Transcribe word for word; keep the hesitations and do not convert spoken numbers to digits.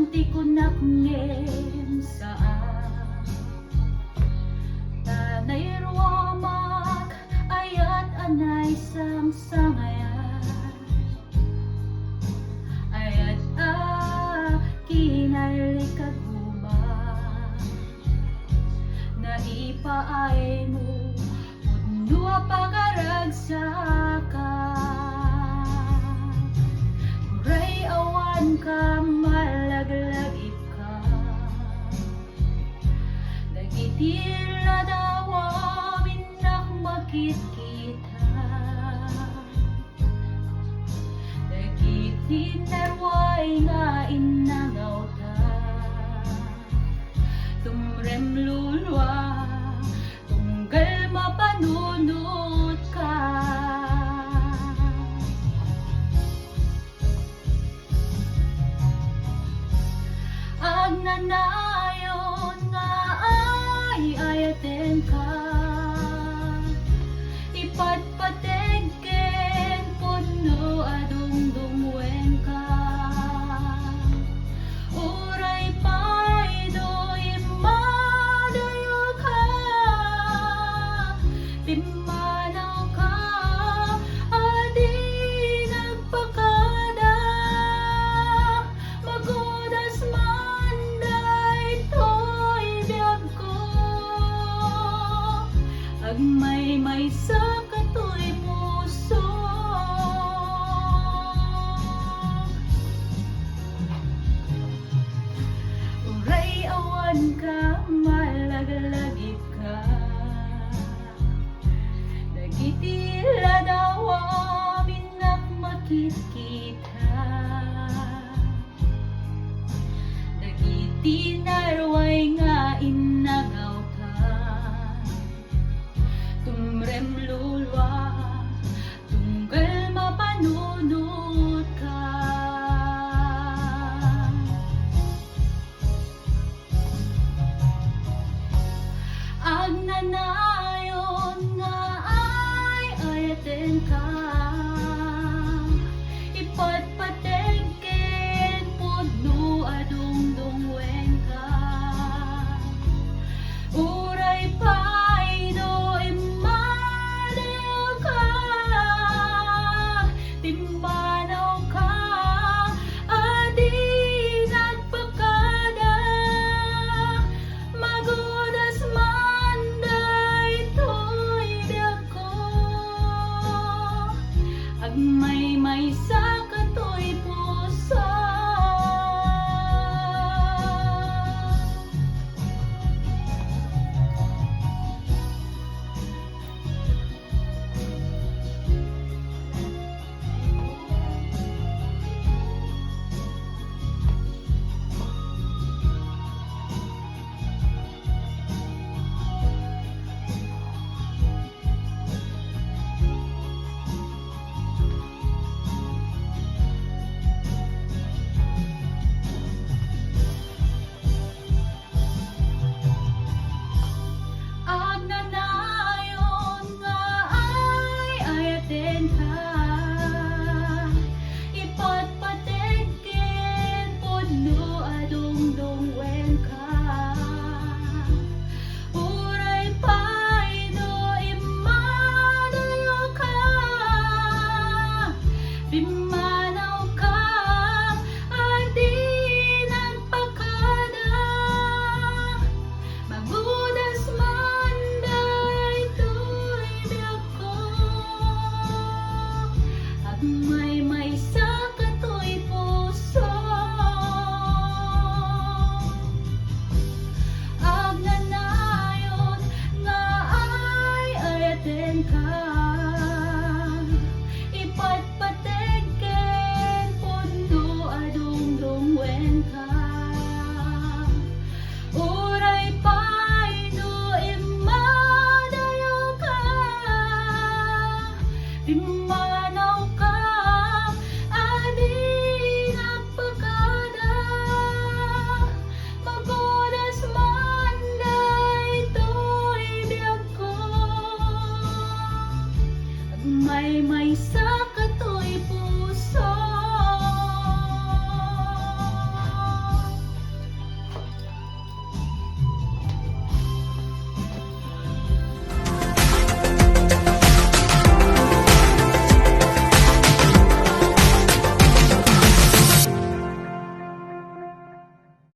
Ti kunak ngem saan, ta nairuamak ayat a naisangsangayan, ayat a kinallikaguma, naipaaymo pudno a pagaragsakan. Uray awan ka, malaglagipka. Dagiti ladawam innak makitkita. Dagiti naruay nga innangawta. Tumrem lulua, tunggal mapanunotka. Agnanayon nga ay-ayatenka, ipatpateg ken pudno a dungdungngoenka. Uray pay no immadayoka, pimmanawka a di nagpakada, magudas man daytoy biagko, agmaymaysa katoy puso. Uray awan ka, malaglagip ka. Dagiti ladawam innak makitkita. Dagiti